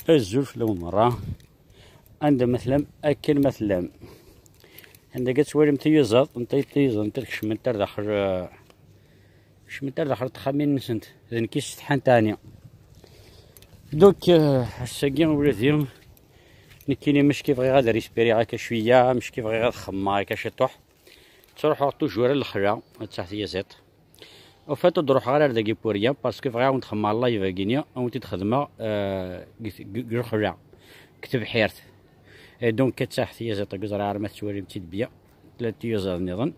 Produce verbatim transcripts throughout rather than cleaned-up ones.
Azul fell-awen merra. Anda ma tellam, akken ma tellam. Anda akka tettwalim tiyuzaḍ, n tayet tiyuzaḍ, n tayet kecment ar daxel, eh, kecment ar daxel n texxamin-nsent. D nekk i ssetḥant ɛni. Donc, eh, ass-agi ula d nekkini macki bɣiɣ ad rispiriɣ akka cwiya, macki bɣiɣ ad xemmeɣ akka ciṭuḥ. Ttruḥuɣ toujours ar lexla, ad taɣ tyaziḍt. Au fait, ur d-ruḥeɣ ara ar dagi pour rien, parce que bɣiɣ ad wen-d-xedmeɣ live-agi-ni, ad wen-t-id-xedmeɣ, euh, deg, deg, deg lexla, deg tebḥirt. Et donc, ad taɣ tyaziḍt-agi, ẓriɣ ara ma tettwalim-tt-id bien, tella tiyuzaḍ nniḍen.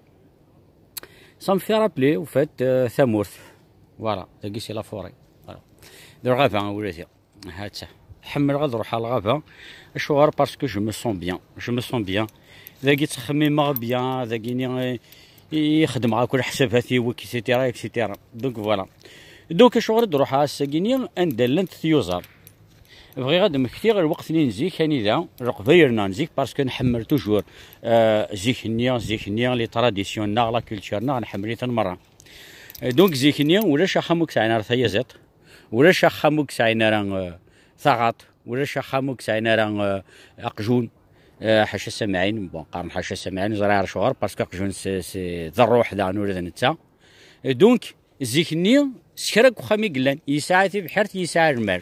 Ça me fait rappeler, au fait, euh, tamurt. Voilà, dagi c'est la forêt. Voilà. D lɣaba, ula d. Ha-tt-a. Ḥemmleɣ ad ruḥeɣ ɣer lɣaba. Acuɣer? Parce que je me sens bien. Je me sens bien. Dagi ttxemmimeɣ bien, dagini, eh, i xedmeɣ akk leḥsabat-iw, et cetera, et cetera. Donc voilà. Donc acuɣer i d-ruḥeɣ ass-agini anda llant tyuzaḍ? Bɣiɣ ad d-mmektiɣ lweqt-nni n zik, anida, leqbayel-nneɣ n zik, parce que nḥemmel toujours, euh, zik-nni, zik-nni, les traditions-nneɣ, la culture-nneɣ, nḥemmel-iten merra. Euh, donc zik-nni, ulac axxam ur yesɛin ara tayaziḍt. Ulac axxam ur yesɛin ara, euh, taɣaṭ, ulac axxam ur yesɛin ara, euh, aqjun, euh, ḥaca samɛin, bon, qqaren ḥaca samɛin, ẓriɣ acuɣer, parce que aqjun c'est, c'est d ṛṛuḥ daɣen ula d netta. Et donc, zik-nni, s kra n uxxam i yellan, yesɛa tibḥirt, yesɛa lmal.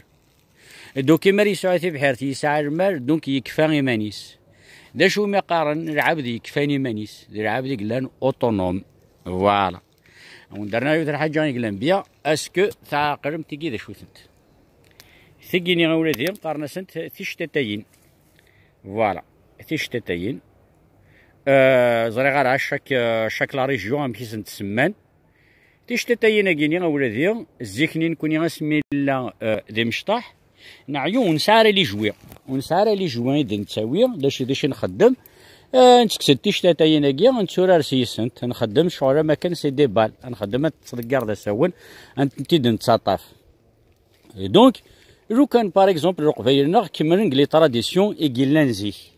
Et donc, imi ara yesɛu tibḥirt, yesɛa lmal, donc yekfa iman-is. D acu umi qqaren lɛebd yekfan iman-is? D lɛebd i yellan autonome. Voilà. Wen-d-rniɣ yiwet n lḥaǧa i yellan bien, est-ce que tɛeqlem tigi d acu-tent? Tigi-nni a wladi, qqaren-asent tictatayin. Voilà, tictatayin. Euh, ẓriɣ ara chaque, euh, chaque la région amek i sent-semman. Tictatayin-agi-nni a wladi, zik-nni nekni asmi nella, euh, d imecṭaḥ, neɛyu, ur nesɛi ara les jouets. Ur nesɛi ara les jouets i d-nettawi, d acu, d acu nxeddem? Eh, nettekkes-d tictatayin-agi, netturar s yis-sent, nxeddem ccɣel am akken c'est des balles, nxeddem ad tettḍeggireḍ asawen, ad tent-id-nettaṭṭaf. Et donc, lukan, par exemple, leqbayel-nneɣ kemmlen deg les traditions i yellan zik.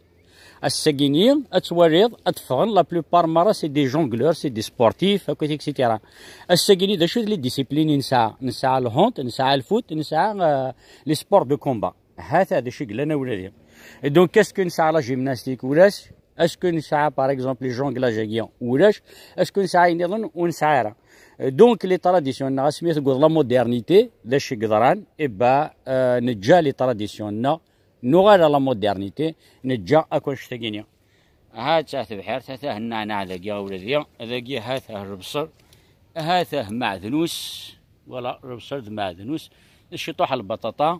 Ass-agi-nni, ad twaliḍ, ad ffɣen, la plupart merra, c'est des jongleurs, c'est des sportifs, akk, et cetera. Ass-agi-nni, d acu d les disciplines i nesɛa? Nesɛa le hand, nesɛa le foot, nesɛa, euh, les sports de combat. Hata d acu i yellan a wladi. Et donc, est-ce que nesɛa la gymnastique? Ulac. Est-ce que nesɛa, par exemple, les jonglages-agi? Ulac. Est-ce que nesɛa ayen nniḍen? Ur nesɛi ara. Donc, les traditions-nneɣ, asmi tewweḍ la modernité, d acu i yeḍran? Eh ben, euh, neǧǧa les traditions-nneɣ, nuɣal à la modernité, neǧǧa akk annect-agi-nni. Ha-tt-a tebḥirt, ha-t-a hennaɛnaɛ dagi, a wladi, dagi ha-t-a lebṣel, ha-t-a meɛdnus, voilà, lebṣel d meɛdnus, ciṭuḥ lbaṭaṭa,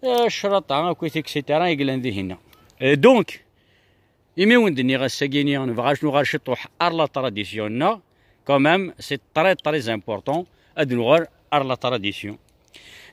eh, ccraṭa, akk, et cetera, i yellan dihinna. Eh, donc, imi wen-d-nniɣ ass-agi-nni, nebɣa ad nuɣal ciṭuḥ ar la tradition-nneɣ, quand même, c'est très, très important, ad nuɣal ar la tradition.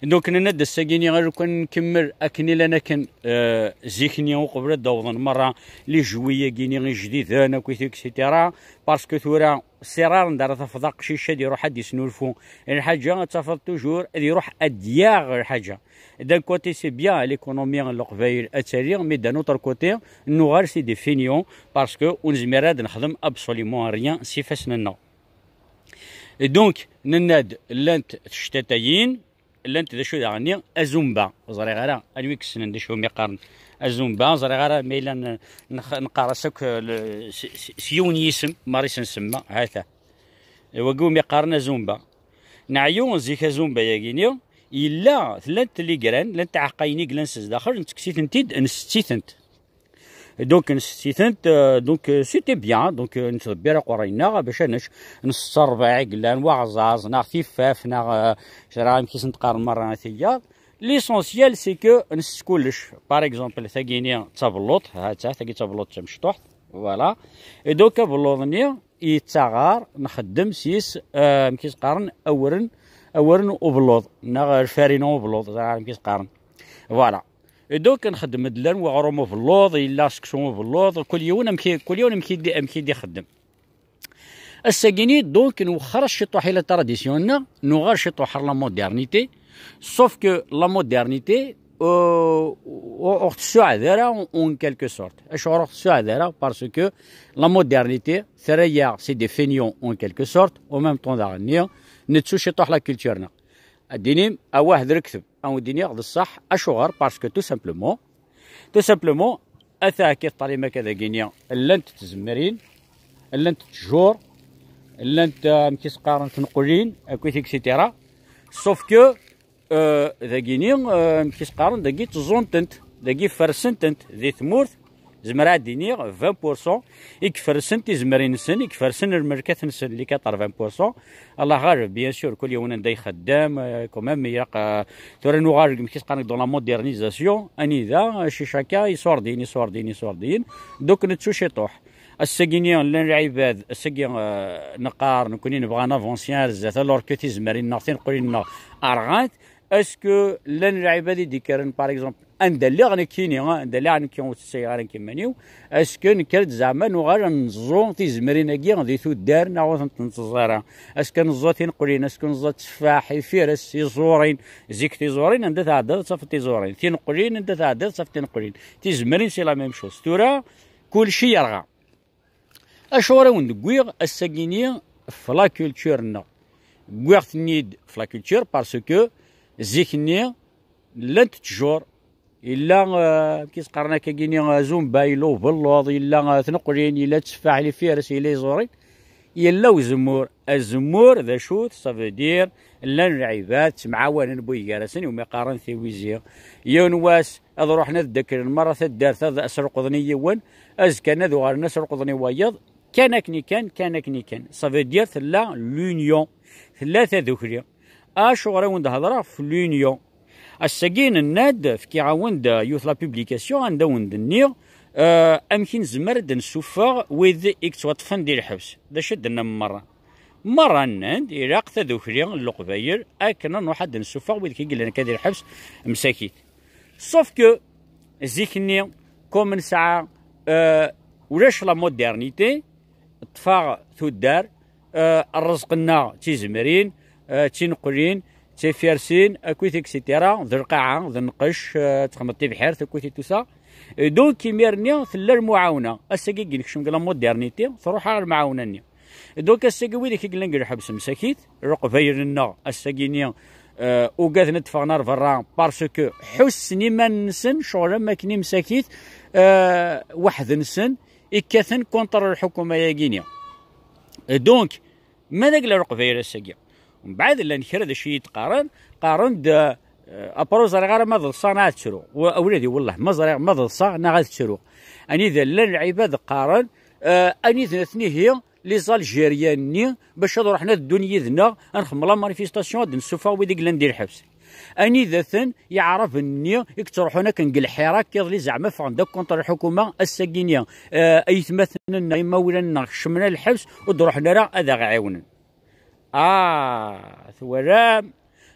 Donc, nenna-d ass-agi-nni, lukan nkemmel akken i llan akken, euh, zik-nni, uqbel ad d-awḍen merra les jouets-agi-nni ijdiden, akk, et cetera. Parce que tura, c'est rare anda ara tafeḍ aqcic ad iruḥ ad d-isnulfu lḥaǧa, ad tafeḍ toujours ad iruḥ ad d-yaɣ lḥaǧa. D'un côté, c'est bien, l'économie n Leqbayel ad tali, mais d'un autre côté, nuɣal c'est des feignants, parce que ur nezmir ad nexdem absolument rien s ifassen-nneɣ. Et donc, nenna-d, llant tectatayin, llant d acu daɣen-nni, azumba. Ur ẓriɣ ara anwi i yessnen d acu umi qqaren azumba, ur ẓriɣ ara ma yella n-, nx-, neqqar-as akk, le-, s, s, s yiwen yisem, mara i s-nsemma, ha-t-a. Wagi umi qqaren azumba. Neɛyu zik azumba-yagi-nni, yella, llant ligran, llant tɛeqqayin i yellan s zdaxel, nettekkes-itent-id, nsett-itent. Donc, nsett-itent, euh, donc, euh, c'était bien. Donc, euh, nettḍebbir aqerray-nneɣ, bac ad nečč, nsett ṛṛbiɛ i yellan, waɣẓaẓ, neɣ tifaf, neɣ, euh, ẓriɣ amek i sent-qqaren merra tiyaḍ. L'essentiel, c'est que nsett kullec. Par exemple, tagi-nni d tabelluḍt, ha-tt-a, tagi d tabelluḍt tamecṭuḥt, voilà. Et donc, abelluḍ-nni yettaɣar, nxeddem s yis, euh, amek i s-qqaren, awren, awren ubelluḍ, neɣ lfarina ubelluḍ, ẓriɣ amek i s-qqaren. Voilà. Et donc, nxeddem-d llan weɣrum ubelluḍ, yella seksu ubelluḍ, kul yiwen amek i, kul yiwen amek i d-, amek i d-ixeddem. Ass-agi-nni, donc, nwexxer ciṭuḥ i la tradition-nneɣ, nuɣal ciṭuḥ ar la modernité, sauf que la modernité, euh, ur, ur ɣ-tessuɛed ara en quelque sorte. Acuɣer ur ɣ-tessuɛed ara? Parce que la modernité, terra-yaɣ, c'est des feignants en quelque sorte, en même temps daɣen-nni, nettu ciṭuḥ la culture-nneɣ. Ad d-inim awah d lekdeb, ad wen-d-iniɣ d ṣṣeḥ. Acuɣer? Parce que tout simplement, tout simplement, ata akka ṭṭalima akka dagini, llant tzemrin, llant ttjur, llant, euh, amek i s-qqaren, tneqlin, akkit, et cetera. Sauf que, euh, dagini, euh, amek i s-qqaren, dagi tteẓẓun-tent, dagi fersen-tent di tmurt, zemreɣ ad d-iniɣ vingt pour cent i ifersen tizemrin-nsen, i ifersen lmerkat-nsen, les quatre-vingts pour cent. Allah ɣaleb, bien sûr, kul yiwen anda ixeddem, euh, quand même, ilaq, euh, tura nuɣal deg, amek i s-qqaren, dans la modernisation, anida, euh, chez chacun, iṣurdiyen, iṣurdiyen, iṣurdiyen. Donc, nettu ciṭuḥ. Ass-agi-nni llan lɛibad, ass-agi, euh, neqqar, nekkni nebɣa ad navansi ar zdat, alors que tizemrin-nneɣ, tineqlin-nneɣ rɣant. Est-ce que llan lɛibad i d-ikkren, par exemple, anda lliɣ nekkini, ah, anda lliɣ nekki ur ttessayeɣ ara nekk iman-iw, est-ce que nekker-d zeɛma nuɣal ad neẓẓu tizemrin-agi di tuddar neɣ ur tent-nteẓẓ ara? Est-ce que neẓẓa tineqlin, est-ce que neẓẓa tteffaḥ, ifires, iẓurin? Zik tiẓurin, anda tɛeddaḍ ad tafeḍ tiẓurin. Tineqlin, anda tɛeddaḍ ad tafeḍ tineqlin. Tizemrin, c'est la même chose. Tura, kulci yerɣa. Acuɣer i wen-d-wwiɣ ass-agi-nni f la culture-nneɣ? Wwiɣ-ten-id f la culture parce que zik-nni llant ttjur, yella, euh, amek i s-qqaren akkagi-nni, euh, zumba, yella ubelluḍ, yella, euh, tneqlin, yella tteffaḥ, yella ifires, yella iẓurin, yella uzemmur. Azemmur d acu-t? Ça veut dire llan lɛibad ttemɛawanen buygarasen, iwumi qqaren tiwizi. Yiwen wass ad ruḥen ad ddaklen merra taddart, ad as-reqḍen i yiwen, azekka ad uɣalen as-reqḍen i wayeḍ, kan akken i kan, kan akken i kan. Ça veut dire tella l'union, tella tadukli. Acuɣer i wen-d-hedreɣ f l'union? Ass-agi nenna-d, fkiɣ-awen-d yiwet la publication anda wen-d-nniɣ, euh, amek i nezmer ad d-nessuffeɣ wid i yettwaṭṭfen di lḥebs. D acu i d-nnan merra? Merra nnan-d ilaq tadukli n Leqbayel akken ad nruḥ ad d-nessuffeɣ wid i yellan akka di lḥebs msakit. Sauf que zik-nni, comme nesɛa, euh, ulac la modernité, ṭṭfeɣ tuddar, euh, rrezq-nneɣ d tizemrin, euh, d tineqlin, d tifirsin, akkit, et cetera, d lqaɛa, d nnqec, euh, txedmeḍ tibḥirt, akkit et tout ça. Et donc, imir-nni tella lmuɛawna. Ass-agi i nekcem deg la modernité, truḥ-aɣ lmuɛawna-nni. Donc, ass-agi widak i yellan deg lḥebs msakit, Leqbayel-nneɣ, ass-agi-nni, euh, ugaden ad d-ffɣen ar berra, parce que ḥussen iman-nsen, ccɣel am akken i msakit, euh, weḥd-nsen, i kkaten contre lḥukuma-agi-nni. Donc, ma d agla Leqbayel ass-agi. Mbeɛd llan kra d acu i yi-d-qqaren, qqaren-d, euh, après ur ẓriɣ ara ma d ḍsa neɣ ad ttruɣ. Wa-, a wladi, wellah, ma ẓriɣ ma d ḍsa neɣ ad ttruɣ. Anida llan lɛibad qqaren, euh, anida atnihi, les Algériens-nni, bac ad ruḥen ad ddun yid-neɣ, ad nxemmel la manifestation, ad d-nessuffeɣ wid i yellan di lḥebs. Anida-ten Yeɛraben-nni i yettruḥun akken deg lḥirak iḍelli, zeɛma ffɣen-d akk contre lḥukuma, ass-agi-nni, eh, aytmaten-nneɣ, imawlan-nneɣ kecmen ar lḥebs, ur d-ruḥen ara ad aɣ-ɛiwnen. Ah, twalam,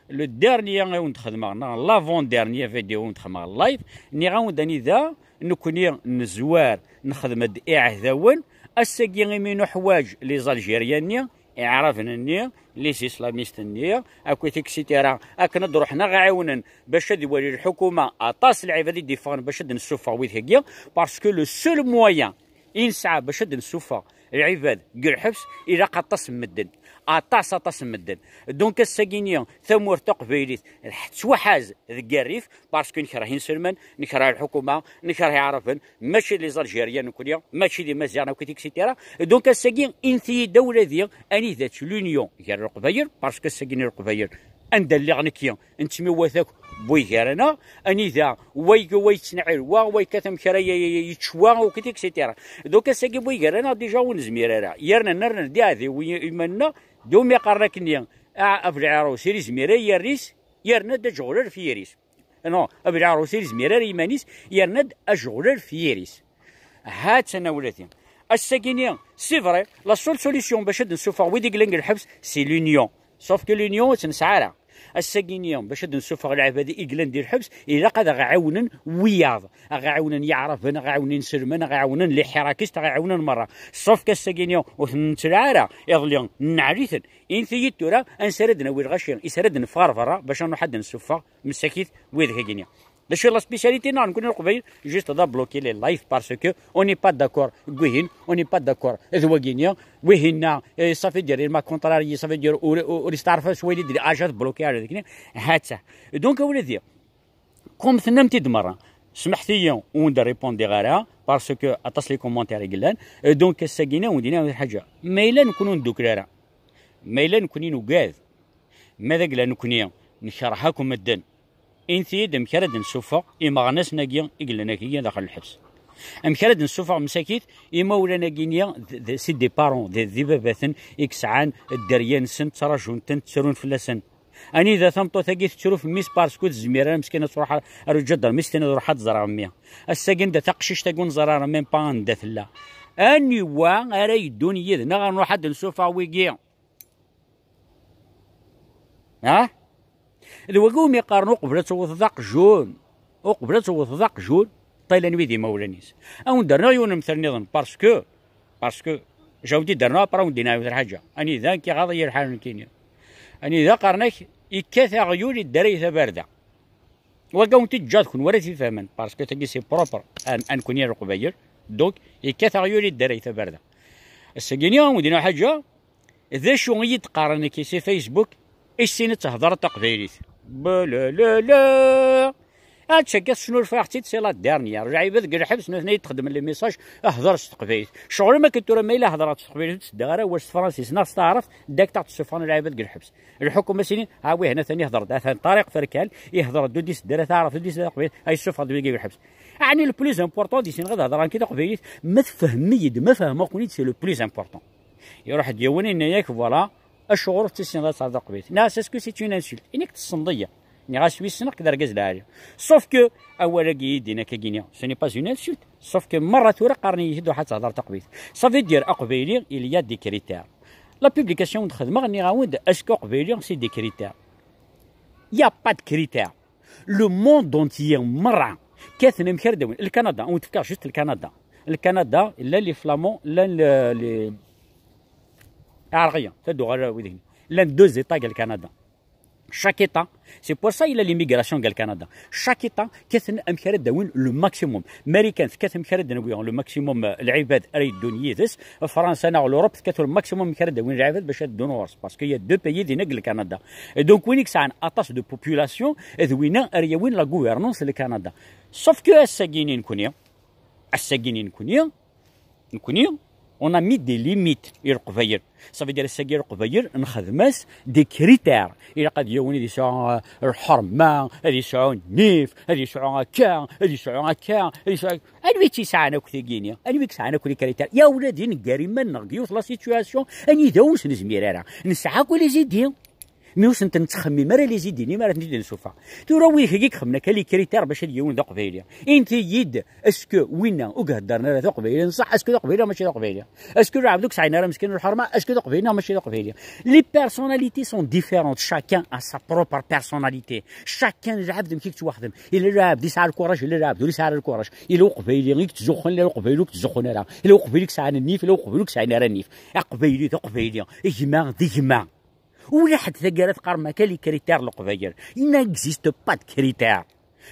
le dernier i wen-d-xedmeɣ, neɣ l'avant-dernier vidéo i wen-d-xedmeɣ live, nniɣ-awen-d anida nekkni nezwar, nexdem-d iɛehdawen, ass-agi imi nuḥwaǧ les Algériens-nni, iɛraben-nni, les islamistes-nni, akkit et cetera, akken ad d-ruḥen ad ɣ-ɛiwnen bac ad iwali lḥukuma aṭas n lɛibad i d-iffɣen bac ad d-nessuffeɣ wid-agi, parce que le seul moyen i nesɛa bac ad d-nessuffeɣ lɛibad deg lḥebs, ilaq aṭas n medden, aṭas, aṭas n medden. Donc ass-agi-nni tamurt taqbaylit tettwaḥaz deg rrif, parce que nekreh inselmen, nekreh lḥukuma, nekreh iɛraben, mačči d les Algériens nekkni, mačči d imaziɣen akkit, et cetera. Donc ass-agi, init-iyi-d a wladi, anida-tt l'union gar Leqbayel, parce que ass-agi n Leqbayel, anda lliɣ nekki, nettmiwat akk buygaraneɣ, anida wa y-, wa yettneɛɛil wa, wa yekkat amek ara y-, y-, y-, yečč wa, akkit, et cetera. Donc ass-agi buygaraneɣ déjà ur nezmir ara. Yerna nerna-d iɛdiw i iman-nneɣ, d umi qqaren akkenni, a-, abelɛirus ur izmir ara i yirri-s, yerna-d ajeɣlal f yiri-s. Non, abelɛirus ur izmir ara i yiman-is, yerna-d ajeɣlal f yiri-s. Ha-tt-an a wladi. Ass-agi-nni, c'est vrai, la seule solution bac ad d-nessuffeɣ wid i yellan deg lḥebs, c'est l'union. Sauf que l'union ur tt-nesɛi ara. Ass-agi-nni, bac ad d-nessuffeɣ lɛibad i yellan di lḥebs, ilaq ad aɣ-ɛiwnen wiyaḍ. Aɣ-ɛiwnen Yeɛraben, aɣ-ɛiwnen inselmen, aɣ-ɛiwnen les ḥirakistes, aɣ-ɛiwnen merra. Sauf que ass-agi-nni, ur ten-nettleɛ ara. Iḍelli, nneɛl-iten. Init-iyi-d tura, ansa ara d-nawi lɣaci, is ara d-neffeɣ ɣer berra, bac ad nruḥ ad d-nessuffeɣ msakit wid-agi-nni. D acu la spécialité neɣ nekkni Leqbayel? Juste d bloquer les lives parce que on n'est pas d'accord deg wihin, on n'est pas d'accord d wagini, wihinna, eh, ça veut dire il m'a contrarié, ça veut dire ur, ur, ur isteɛref s wayen i d-, acu ad bloquer ara deg-ni. Hatta. Donc, a wladi, comme tennam-t-id merra, smeḥt-iyi ur d-répondiɣ ara, parce que aṭas les commentaires i yellan. Eh, donc, ass-agi-ni ur d-nniɣ lḥaǧa. Ma yella nekkni ur neddukel ara, ma yella nekkni nugad, ma d agla nekkni nekreh akk medden, inti-yi-d amek ara d-nsuffeɣ imeɣnasen-agi i yellan akagi daxel lḥebs. Amek ara d-nsuffeɣ msakit imawlan-agi-ni d, d, c'est des parents, d, d ibabaten i yesɛan dderya-nsen, ttrajun-ten, ttrun fell-asen. Anida tameṭṭut-agi tettru f mmi-s parce que ur tezmir ara meskin ad truḥ ar, ar uǧader, mmi-s tenna ad ruḥ ad ẓreɣ mmi. Ass-agi anda taqcict-agi ur neẓri ara même pas anda tella. Aniwa ara yeddun yid-neɣ ad nruḥ ad d-nsuffeɣ wigi? Ha? D wagi umi qqaren uqbel ad tewwteḍ aqjun, uqbel ad tewwteḍ aqjun, ṭilan wid imawlan-is. A wen-d-rniɣ yiwen umter nniḍen, parce que, parce que, j'ai envie de dire, après a wen-d-iniɣ yiwet lḥaǧa. Anida nekk iɣaḍ-iyi lḥal nekkini. Anida qqaren-ak, yekkat aɣyul iddaray tabarda. Wagi a wen-t-id-ǧǧeɣ d kenwi ara t-ifehmen, parce que tagi c'est propre à, à nekkni ar Leqbayel. Donc, yekkat aɣyul iddaray tabarda. Ass-agi-ni a wen-d-iniɣ ḥaǧa, d acu i yi-d-qqaren nekki si Facebook, issin ad thedreḍ taqbaylit. Balalala. Ad tagga tesnulfa-aɣ-tt-id, c'est la dernière. Lɛibad deg lḥebs, nutni i d-xedmen les messages, hder s teqbaylit. Ccɣel am akken tura ma yella hedreɣ s teqbaylit, ur d-tedda ara war s tefransist neɣ s taɛrabt, dak taɣ-ttessufɣen lɛibad deg lḥebs. Lḥukum a s-inin, a wih, atan ihder-d, atan Ṭariq Ferkal, ihder-d, ur d-isedder ara taɛrabt, ur d-isedder taqbaylit, ay yessufeɣ-d wigi deg lḥebs. Ɛni le plus important, di sin ɣad hedreɣ nekki taqbaylit, ma tfehmem-iyi-d, ma fehmeɣ-ken-id, c'est le plus important. Iruḥ-d yiwen, yenna-yak, voilà, acuɣer ur tessineḍ ad tehdeḍ taqbaylit? Neɣ est-ce que c'est une insulte? Ini-k tessneḍ-iyi. Nniɣ-as wi ssneɣ-k d argaz lɛali. Sauf que awal-agi i d-yenna akkagini, ce n'est pas une insulte. Sauf que merra tura qqaren-iyi-d ruḥ ad tehdeṛ taqbaylit. Ça veut dire, aqbayli, il y a des critères. La publication i d-xedmeɣ, nniɣ-awen-d, est-ce que aqbayli, c'est des critères? Il y a pas de critères. Le monde entier, merra, kkaten amek ara d-awin. Lkanada, ur d-fkeɣ juste Lkanada. Lkanada, llan les Flamands, llan le, les, Iɛerqiyen, taduɣal wid-, llan deux États deg Lkanada. Chaque État, c'est pour ça il y a l'immigration deg Lkanada. Chaque État, kkaten amek ara d-awin le maximum. Marikan tekkat amek ara d-nawi le maximum, euh, lɛibad ara yeddun yid-s. Fransa neɣ l'Europe tekkat le maximum amek ara d-awin lɛibad bac ad ddun ɣur-s. Parce qu'il y a deux pays dinna deg Lkanada. Et donc, win i yesɛan aṭas de population, d winna ara yawin la gouvernance n Lkanada. Sauf que ass-agi-ni nekkni, ass-agi-ni nekkni, nekkni, on a mis des limites i Leqbayel. Ça veut dire, ass-agi Leqbayel, nxedm-as des critères. Ilaq ad yawin ad yesɛu, euh, lḥerma, ad yesɛu nnif, ad yesɛu akka, ad yesɛu akka, ad yesɛu akka. Anwi i tt-yesɛan akk tigi-ni? Anwi i yesɛan akk les critères? Ya ula d ineggar iman-nneɣ deg yiwet la situation, anida ur s-nezmir ara. Nesɛa akk les idées. Mi ur sent-nettxemmim ara les idées-nni, mi ara tent-id-nsuffeɣ. Tura wid i ixedmen akka les critères bac ad yiwen d aqbayli. Inti-yi-d, est-ce que winna ur iheddren ara taqbaylit, nṣaḥ, est-ce que d aqbayli neɣ mačči d aqbayli? Est-ce que lɛebd ur yesɛin ara meskin lḥerma, est-ce que d aqbayli neɣ mačči d aqbayli? Les personnalités sont différentes, chacun a sa propre personnalité. Chacun, lɛebd amek i yettwaxdem. Yella lɛebd yesɛa lkuraj, yella lɛebd ur yesɛi ara lkuraj. Yella uqbayli i yettzuxxun, yella uqbayli ur yettzuxxun ara. Yella uqbayli i yesɛan nnif, yella uqbayli ur yesɛin ara nnif. Aqbayli d aqbayli, gma d gma. Ulaḥedd taggara teqqarem akka les critères n Leqbayel. Il n'existe pas de critères.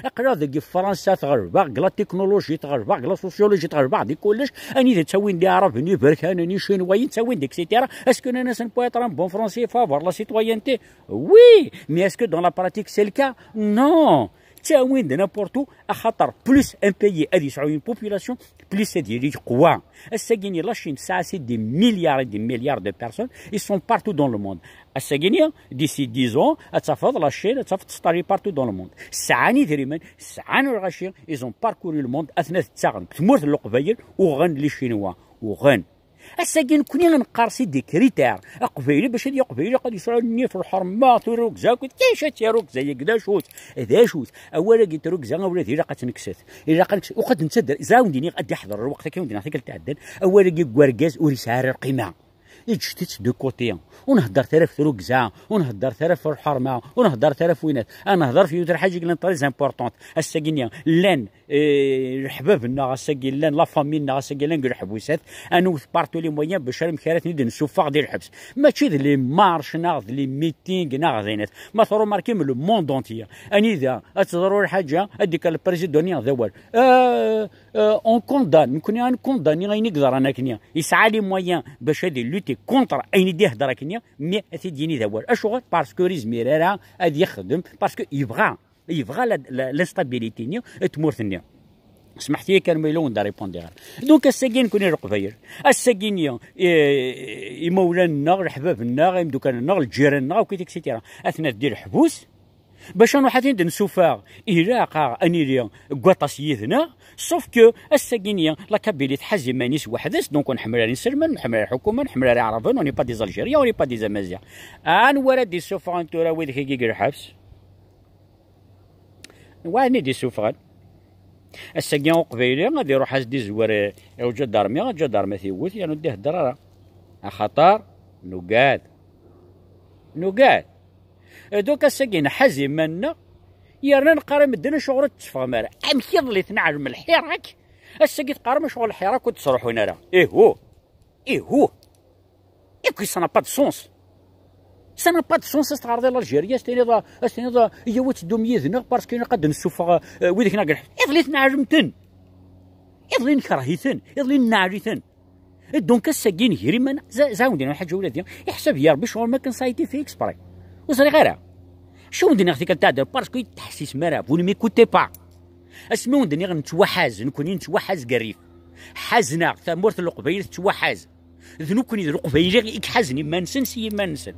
Aql-aɣ deg Fransa tɣelbeɣ, deg la technologie tɣelbeɣ, deg la sociologie tɣelbeɣ, di kullec, anida ttawin-d Iɛraben, Iberkanen, Icinwayen, ttawin-d, et cetera. Est-ce que nnan-asen peut être un bon français, faut avoir la citoyenneté? Oui, mais est-ce que dans la pratique c'est le cas? Non. Ttawin-d n'importe où, axaṭer plus un pays ad yesɛu une population, plus ad yili yeqwa. Ass-agi-ni, la Chine tesɛa c'est des milliards et des milliards de personnes, ils sont partout dans le monde. Ass-agi-ni, d'ici dix ans, ad tafeḍ la Chine, ad tafeḍ tesṭali partout dans le monde. Sɛan idrimen, sɛan lɣaci, ils ont parcouru le monde, atna tettaɣen deg tmurt n Leqbayel, uɣen les Chinois, uɣen. Ass-agi nekkni ad neqqar c'est des critères. Aqbayli, bac ad yili aqbayli, ad yesɛu nnif, lḥerma, tirrugza, akked kic ad tirrugza-agi, d acu-tt? D acu-tt? Awal-agi tirrugza, awlad, ilaq ad tt-nekkset. Ilaq ad nekkset. Uqad nettader, ẓer ad wen-d-iniɣ, ad d-iḥḍer lweqt akka, ad wen-d-iniɣ tikkelt iɛeddan, awal-agi n wergaz ur yesɛi ara lqima. Ǧǧet-itt de côté. Ur nhedder ara ɣef trugza, ur nhedder ara ɣef lḥerma, ur nhedder ara ɣef winat. Ad nehder ɣef yiwet n lḥaǧa i yellan très importante. Ass-agi-nni llan, eh, leḥbab-nneɣ, ass-agi llan la famille-nneɣ, ass-agi llan deg leḥbusat. Ad nwet par tous les moyens bac amek ara ten-id-nsuffeɣ di lḥebs. Mačči d les marches neɣ d les meetings neɣ d ayen. Ma tṛumarkim, le monde entier, anida ad teḍru lḥaǧa, ad d-ikker le président-nni d awal. Euh, euh, on condamne, nekkni ad nkondani ayen i yeḍran akkenni. Yesɛa les moyens bac ad ilutter contre ayen i d-ihedder akkenni, mais ad t-id-yini d awal. Acuɣer? Parce que ur yezmir ara ad yexdem, parce que yebɣa, yebɣa la, la, l'instabilité-nni n tmurt-nni. Smeḥt-iyi kan ma yella ur d-répondre ara. Donc ass-agi nekkni Leqbayel, ass-agi-nni, eh, imawlan-nneɣ, leḥbab-nneɣ, imeddukal-nneɣ, lǧiran-nneɣ, akk, et cetera, atnan di leḥbus. Bac ad nruḥ ad ten-id-nsuffeɣ, ilaq-aɣ ad nili deg waṭas yid-neɣ, sauf que ass-agi-nni la Kabylie tḥaz iman-is weḥd-s, donc ur nḥemmel ara inselmen, ur nḥemmel ara lḥukuma, ur nḥemmel ara Iɛraben, on n'est pas des Algériens, on n'est pas des Amaziɣen. Anwa ara d-isuffɣen tura wid-agi deg lḥebs? Anwa ara d-isuffɣen? Ass-agi Uqbayli ad iruḥ ad s-d-izwer i, i uǧadarmi, aǧadarmi ad t-iwwet, yernu ur d-ihedder ara. Axaṭer nugad. Nugad. Donc ass-agi nḥaz iman-nneɣ, yerna neqqar i medden acuɣer ur d-teffɣem ara. Amek iḍelli tneɛlem lḥirak, ass-agi teqqarem acuɣer lḥirak ur d-ttruḥun ara. Ihu! Ihu! Écoute, ça n'a pas de sens. Ça n'a pas de sens, ad s-teɣreḍ i l'Algérie, ad s-tiniḍ, ad s-tiniḍ, iyyaw ad teddum yid-neɣ, parce que ilaq ad d-nessufeɣ, euh, wid akken ad iḍelli tneɛlem-ten. Iḍelli nekreh-iten, iḍelli nneɛl-iten. Donc ass-agi nger iman, za-, za wen-d-iniɣ lḥaǧa ula d iḥsab ya Rebbi ccɣel ma kan ça a été fait exprès. Ur ẓriɣ ara. Acu wen-d-iniɣ tikkelt tɛedda, parce que ur teḥsisem ara, vous ne m'écoutez pas. Asmi wen-d-iniɣ nettwaḥaz, nekkni nettwaḥaz gar rrif. Ḥazen-aɣ, tamurt n Leqbayel tettwaḥaz. D nekkni d Leqbayel i iḥazen iman-nsen s yiman-nsen.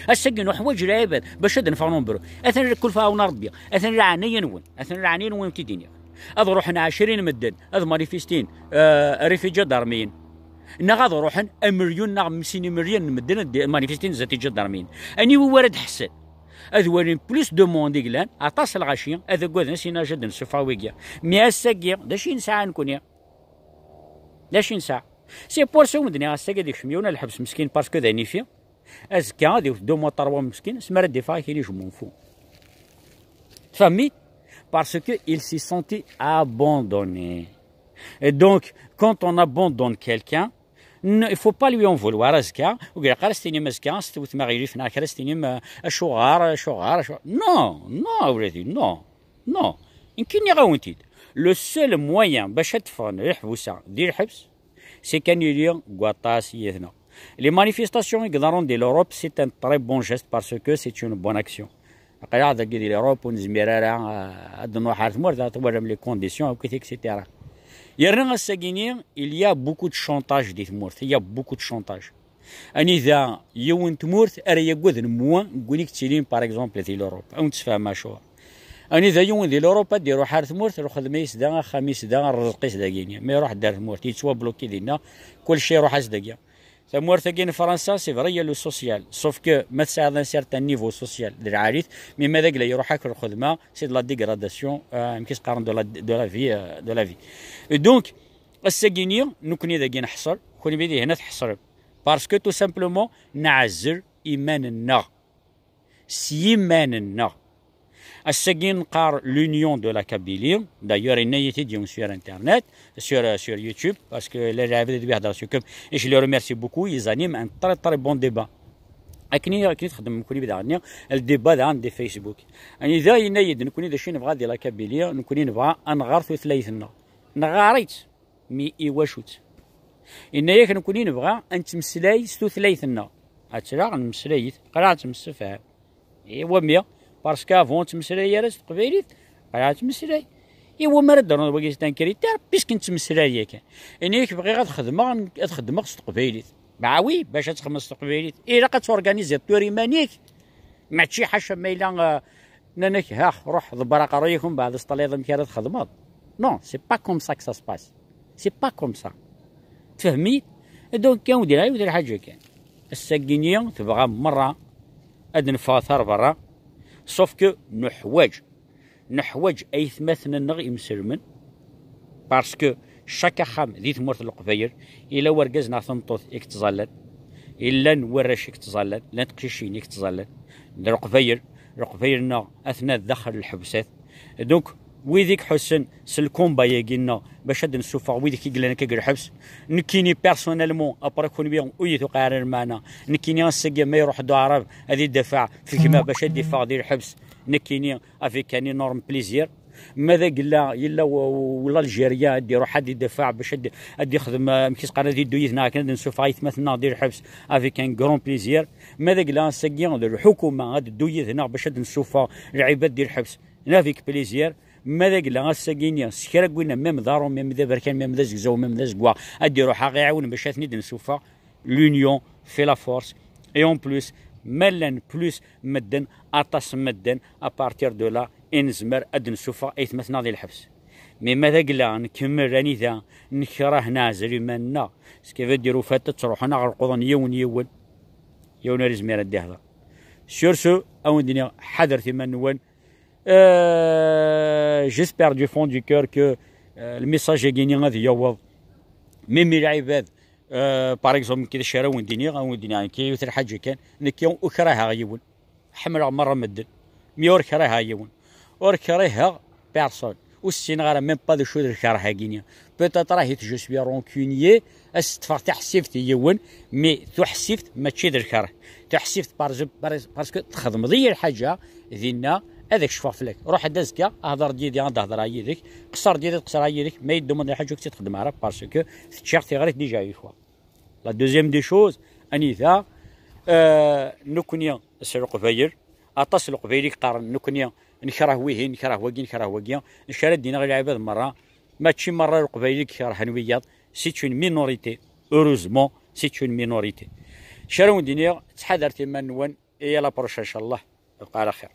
Ass-agi nuḥwaǧ lɛibad bac ad neffeɣ nombru. Atan la kulfa awen Rebbi, atan leɛnaya-nwen, atan leɛnaya-nwen i d-iniɣ. Ad ruḥen ɛecrin medden, ad manifestin, euh, rrif iǧadarmiyen. Neɣ ad ruḥen amelyun neɣ xemsin imelyun n medden ad manifestin zdat iǧadarmiyen. Aniwi ara d-ḥessen? Ad walin plus de monde i yellan, aṭas lɣaci, ad agaden, as-inin ad d-nessufeɣ wigi. Mi ass-agi, d acu i nesɛa nekkni? D acu i nesɛa? C'est pour ça wen-d-nniɣ ass-agi ad ikcem yiwen ar lḥebs meskin parce que d anifi. Azekka ad iwet deux mois, trois mois meskin, asmi ara d-iffeɣ akini je m'en fous. Tfehmit? Parce que il s'est senti abandonné. Et donc, quand on abandonne quelqu'un, n-, il faut pas lui en vouloir. Azekka, ur ilaq ara s-tinim azekka, s-tewtem aɣilif neɣ kra s-tinim, euh, acuɣer, acuɣer, acuɣer. Non, non, a wladi, non, non. Nekki nniɣ-awen-t-id. Le seul moyen bac ad teffɣen leḥbus-a di lḥebs, c'est kan yili deg waṭas yid-neɣ. Les manifestations i iḍerrun di l'Europe, c'est un très bon geste parce que c'est une bonne action. Aql-aɣ dagi di l'Europe ur nezmir ara, euh, ad nruḥ ar tmurt, ad twalam les conditions, akk, et cetera. Yerna ass-agi-ni, il y a beaucoup de chantage di tmurt, il y a beaucoup de chantage. Anida yiwen n tmurt ara yaggaden moins n win i yettilin, par exemple, di l'Europe. Ad wen-tfehmem acuɣer. Anida yiwen di l'Europe ad d-iruḥ ar tmurt, lxedma-is da, axxam-is da, rrezq-is dagi-ni. Ma iruḥ-d ar tmurt, yettwabluki dinna, kulci iruḥ-as dagi. Tamurt-agi n Fransa, c'est vrai, il y a le social. Sauf que ma tesɛiḍ un certain niveau social d lɛali-t, mi ma d agla iruḥ-ak lxedma, c'est de la dégradation, euh, amek i s-qqaren, de la, de la vie, euh, de la vie. Et donc, ass-agi-ni, nekkni dagi neḥṣel, kenwi dihin ad tḥeṣlem. Parce que tout simplement, neɛzel iman-nneɣ. S yiman-nneɣ. Ass-agi neqqar l'Union de la Kabylie. D'ailleurs, yenna-yi-t-id yiwen sur Internet, sur, sur YouTube, parce que les lɛibad d-ihedder sur YouTube, et je les remercie beaucoup, ils animent un très, très bon débat. Akken i, akken i txeddmem nekkni daɣen, le débat daɣen di Facebook. Anida yenna-yi-d nekkni d acu i nebɣa di la Kabylie, nekkni nebɣa ad nɣer tutlayt-nneɣ. Nɣer-itt. Mi iwacu-tt? Yenna-yak nekkni nebɣa ad nettmeslay s tutlayt-nneɣ. Ad tt-laɣ nemmeslayit, qraɣ ad tt-nessefhem. Iwa mi? Parce que avant ur nettmeslay ara s teqbaylit, qraɣ ad tt-nmeslay. Iwa mi ara d-rnuḍ wagi c'est un critère, puisque nettmeslay yakan. Yenna-yak bɣiɣ ad xedmeɣ, ad xedmeɣ s teqbaylit. Bah oui, bac ad txedmeḍ s teqbaylit, ilaq ad torganiziḍ tura iman-ik. Mačči ḥaca ma yella, euh, nnan-ak, ha, ruḥ ḍebber aqerruy-ik, mbeɛd ad teṭṭaliḍ amek ara txedmeḍ. Non, c'est pas comme ça que ça se passe. C'est pas comme ça. Tfehmit? Donc, kan ur d-iraɛ yiwet lḥaǧa kan. Ass-agi-ni tebɣa merra ad neffeɣ ar berra, sauf que neḥwaǧ, neḥwaǧ aytmaten-nneɣ imselmen, parce que chaque axxam di tmurt n Leqbayel, yella wergaz neɣ tameṭṭut i yettẓallan. Llan warrac i yettẓallan, llan teqcicin i yettẓallan. D Leqbayel, Leqbayel-nneɣ atna daxel lḥebsat. Donc, wid i iḥussen s lkumba-yagi-nneɣ bac ad d-nsuffeɣ wid i yellan akka deg lḥebs, nekkini personnellement, après kunwi ur yi-tuqiɛ ara lmeɛna, nekkini ass-agi ma iruḥ-d uɛrab ad idafeɛ f gma bac ad d-iffeɣ di lḥebs, nekkini avec un énorme plaisir. Ma d agella yella w-, w-, l'Algérien ad d-iruḥ ad idafeɛ bac ad d-, ad d-ixdem, eh, amek i s-qqaren, ad iddu yid-neɣ akken ad d-nsuffeɣ aytmaten-nneɣ di lḥebs, avec un grand plaisir. Ma d agella ass-agi d lḥukuma ad d-teddu yid-neɣ bac ad d-nsuffeɣ lɛibad di lḥebs, avec plaisir. Ma d agella ass-agi-nni s kra n winna, même d aṛumi, même d aberkan, même d azegzaw, même d azeggaɣ, ad d-iruḥ ad ɣ-iɛiwen bac ad ten-id-nsuffeɣ, l'union fait la force. Et en plus, ma llan plus medden, aṭas n medden, à partir de là i nezmer ad d-nsuffeɣ aytmaten-nneɣ di lḥebs. Mais ma d agella nkemmel anida nekreh neɛzel iman-nneɣ, ce qui veut dire, au fait, ad ttruḥun ad ɣ-leqḍen yiwen yiwen, yiwen ur izmir ad d-ihder. Sur ce, a wen-d-iniɣ, ḥadret iman-nwen. Euh, j'espère du fond du cœur que, euh, le message-agi-nni ad yaweḍ. Même i lɛibad, euh, par exemple, nekki d acu ara wen-d-iniɣ, a wen-d-iniɣ nekki yiwet lḥaǧa kan, nekki ur kraheɣ yiwen. Ḥemmleɣ merra medden, mi ur kriheɣ yiwen. Ur kriheɣ personne. Ur ssineɣ ara même pas d acu d lkerh-agi-nni. Peut-être ahit je suis rancunier, ad s-ṭṭfeɣ taḥsibt i yiwen, mais tuḥsibt mačči d lkerh. Tuḥsibt parce, parce, parce que txedmeḍ-iyi lḥaǧa, dinna ad ak-cfuɣ fell-ak. Ruḥ-d azekka, hder-d yid-i, ad d-hedreɣ yid-k. Qeṣṣer-d yid-i, ad qeṣṣreɣ yid-k. Ma yeddumeḍ lḥaǧa ur k-tt-id-xeddmeɣ ara, parce que teččiɣ tiɣrit déjà une fois. La deuxième des choses, anida, euh, nekkni s Leqbayel, aṭas n Leqbayel i yeqqaren, nekkni nekreh wihin, nekreh wagi, nekreh wagi. Acu ara d-iniɣ i lɛibad merra? Mačči merra Leqbayel i ikerhen wiyaḍ, c'est une minorité. Heureusement, c'est une minorité. Acu ara wen-d-iniɣ, ttḥadaret iman-nwen, et à la prochaine, inchallah. Yebqa ɛla xir.